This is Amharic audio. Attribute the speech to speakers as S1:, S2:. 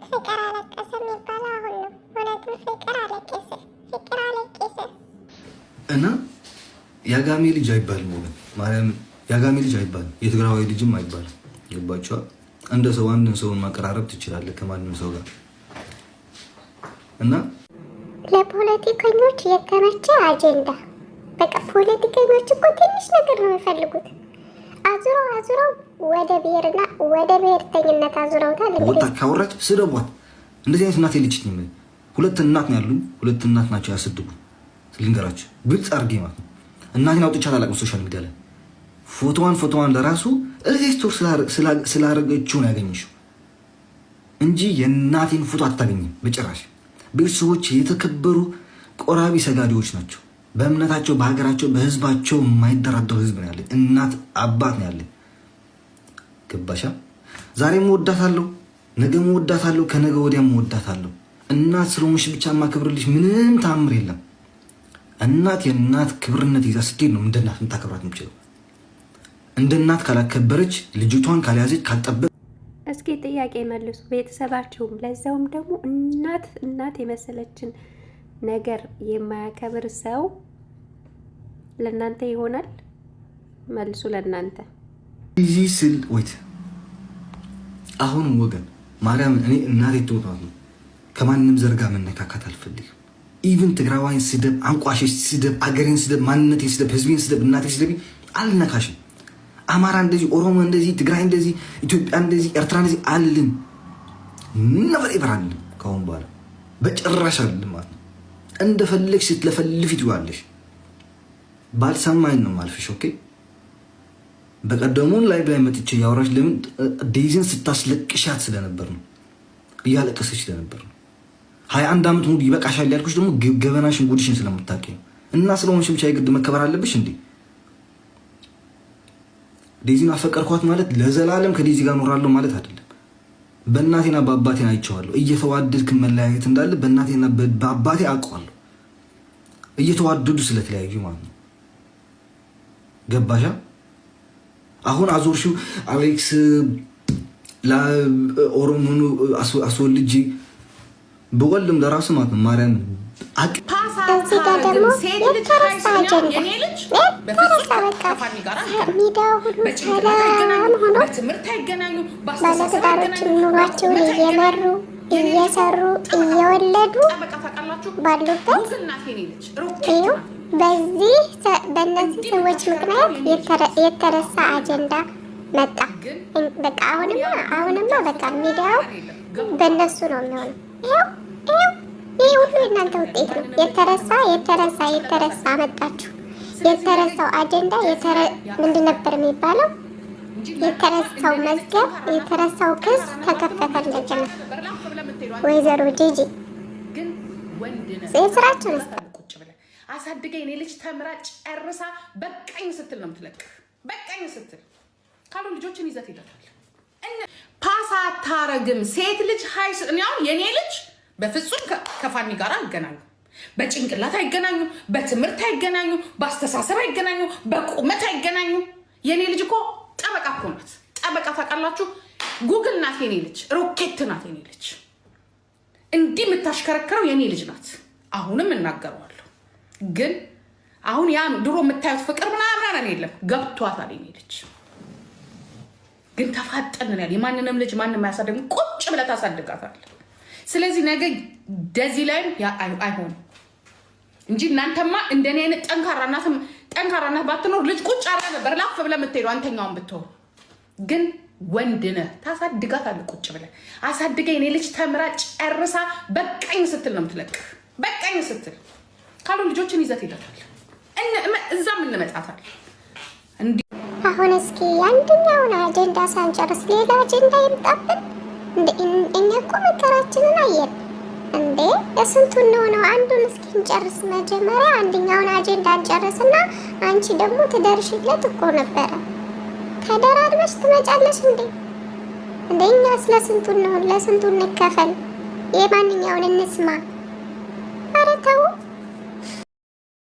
S1: ፍቅር አለቀሰ የሚባለው አሁን ነው። እውነትም ፍቅር አለቀሰ፣ ፍቅር አለቀሰ።
S2: እና የአጋሜ ልጅ አይባልም ወገን፣ ማርያም የአጋሜ ልጅ አይባልም፣ የትግራዋይ ልጅም አይባልም። ገባችኋል? እንደ ሰው አንድን ሰውን ማቀራረብ ትችላለህ ከማንም ሰው ጋር እና
S1: ለፖለቲከኞች የተመቸ አጀንዳ። በቃ ፖለቲከኞች እኮ ትንሽ ነገር ነው የሚፈልጉት። አዙረው አዙረው ወደ ብሔርና ወደ ብሔርተኝነት አዙረውታል።
S2: ወጣ ካወራች ስደቧት። እንደዚህ አይነት እናት የለችኝም። ሁለት እናት ነው ያሉኝ። ሁለት እናት ናቸው ያሰድጉ። ልንገራችሁ ግልጽ አድርጌ ማለት ነው። እናቴን አውጥቻት አላውቅም social media ላይ። ፎቶዋን ለራሱ restore ስላረገችው ነው ያገኘሽው እንጂ የእናቴን ፎቶ አታገኝም በጭራሽ። ቤተሰቦች የተከበሩ ቆራቢ ሰጋዲዎች ናቸው። በእምነታቸው፣ በሀገራቸው፣ በህዝባቸው የማይደራደሩ ህዝብ ነው ያለኝ። እናት አባት ነው ያለኝ። ገባሻ? ዛሬም እወዳታለሁ፣ ነገም እወዳታለሁ፣ ከነገ ወዲያም እወዳታለሁ። እናት ስለሆንሽ ብቻ የማከብርልሽ ምንም ታምር የለም። እናት የእናት ክብርነት ይዛ ስትሄድ ነው እንደ እናት የምታከብራት የምችለው። እንደ እናት ካላከበረች፣ ልጅቷን ካልያዘች፣ ካልጠበቅ
S3: እስኪ ጥያቄ መልሱ። ቤተሰባችሁም ለዛውም ደግሞ እናት እናት የመሰለችን ነገር የማያከብር ሰው ለእናንተ ይሆናል? መልሱ ለእናንተ።
S2: እዚህ ስል wait፣ አሁንም ወገን ማርያም እኔ እናቴ ትሞት ነው ከማንም ዘር ጋር መነካካት አልፈልግም። Even ትግራዋይን ስደብ፣ አንቋሸሽ ስደብ፣ አገሬን ስደብ፣ ማንነቴን ስደብ፣ ህዝቤን ስደብ፣ እናቴ ስደብ፣ አልነካሽም። አማራ እንደዚህ፣ ኦሮሞ እንደዚህ፣ ትግራይ እንደዚህ፣ ኢትዮጵያ እንደዚህ፣ ኤርትራ እንደዚህ አልልም። Never ever አልልም። ከአሁን በኋላ በጭራሽ አልልም ማለት ነው። እንደፈለግሽ ስትለፈልፊ ትዋለሽ። ባልሰማኝ ነው ማልፍሽ። Okay፣ በቀደሙን ላይ ላይ መጥቼ ያወራሽ ለምን ዴይዚን ስታስለቅሻት ስለነበር ነው፣ እያለቀሰች ስለነበር ነው። 21 ዓመት ሙሉ ይበቃሻል ያልኩሽ ደግሞ ገበናሽን ጉድሽን ስለምታውቂ ነው። እና ስለሆንሽ ብቻ የግድ መከበር አለብሽ እንዴ? ዴዚን አፈቀርኳት ማለት ለዘላለም ከዴዚ ጋር እኖራለሁ ማለት አይደለም። በእናቴና በአባቴን አይቼዋለሁ። እየተዋደድክ መለያየት እንዳለ በእናቴና በአባቴ አውቀዋለሁ። እየተዋደዱ ስለተለያዩ ማለት ነው። ገባሻ? አሁን አዞርሽው አሌክስ ኦሮሞኑ አስወልጄ ብወልድም ለራሱ ማለት ነው ማርያም
S1: እዚህ ጋር ደግሞ የተረሳ አጀንዳ፣ የተረሳ በቃ ሚዲያው ሁሉ ሰላም ሆኖ ባለትዳሮችን ኑሯቸውን እየመሩ፣ እየሰሩ፣ እየወለዱ ባሉበት ይኸው በዚህ በእነዚህ ሰዎች ምክንያት የተረሳ አጀንዳ መጣ። በቃ አሁንማ አሁንማ በቃ ሚዲያው በእነሱ ነው የሚሆነው። ይኸው ይኸው ይህ ሁሉ የእናንተ ውጤት ነው። የተረሳ የተረሳ የተረሳ አመጣችሁ። የተረሳው አጀንዳ ምንድን ነበር የሚባለው? የተረሳው መዝገብ፣ የተረሳው ክስ ተከፈተ እንደገና። ወይዘሮ ጂጂ የስራቸውን
S4: አሳድገ የኔ ልጅ ተምራ ጨርሳ በቃኝ ስትል ነው የምትለቅህ። በቃኝ ስትል ካሉ ልጆችን ይዘት ሄዳታል። Pass አታረግም ሴት ልጅ ሀይ አሁን የኔ ልጅ በፍጹም ከፋኒ ጋር አይገናኙ። በጭንቅላት አይገናኙ፣ በትምህርት አይገናኙ፣ በአስተሳሰብ አይገናኙ፣ በቁመት አይገናኙ። የኔ ልጅ እኮ ጠበቃ እኮ ናት። ጠበቃ ታውቃላችሁ? ጉግል ናት የኔ ልጅ፣ ሮኬት ናት የኔ ልጅ። እንዲህ የምታሽከረክረው የኔ ልጅ ናት። አሁንም እናገረዋለሁ። ግን አሁን ያ ድሮ የምታዩት ፍቅር ምናምን የለም፣ ገብቷታል የኔ ልጅ። ግን ተፋጠንን ያል የማንንም ልጅ ማንም አያሳድግም። ቁጭ ብለህ ታሳድጋታለህ። ስለዚህ ነገ ደዚህ ላይም አይሆንም እንጂ እናንተማ እንደኔ አይነት ጠንካራ እናት ባትኖር ልጅ ቁጭ አርጋ ነበር ላፍ ብለህ የምትሄደው አንተኛውን ብትሆን። ግን ወንድ ነህ፣ ታሳድጋታለህ። ቁጭ ብለህ አሳድገ የኔ ልጅ ተምራ ጨርሳ በቃኝ ስትል ነው የምትለቅህ። በቃኝ ስትል ካሉ ልጆችን ይዘት ሄዳታል። እዛም እንመጣታል።
S1: አሁን እስኪ አንደኛውን አጀንዳ ሳንጨርስ ሌላ አጀንዳ ይምጣብን። እኛ እኮ መከራችንን አየን እንዴ! የስንቱን ነው ነው? አንዱን እስኪ እንጨርስ መጀመሪያ፣ አንደኛውን አጀንዳ እንጨርስና አንቺ ደግሞ ትደርሽለት እኮ ነበረ። ተደራርበሽ ትመጫለሽ እንዴ? እንደ እኛ ስለ ስንቱ ነው? ለስንቱ እንከፈል? የማንኛውን እንስማ? ኧረ ተው።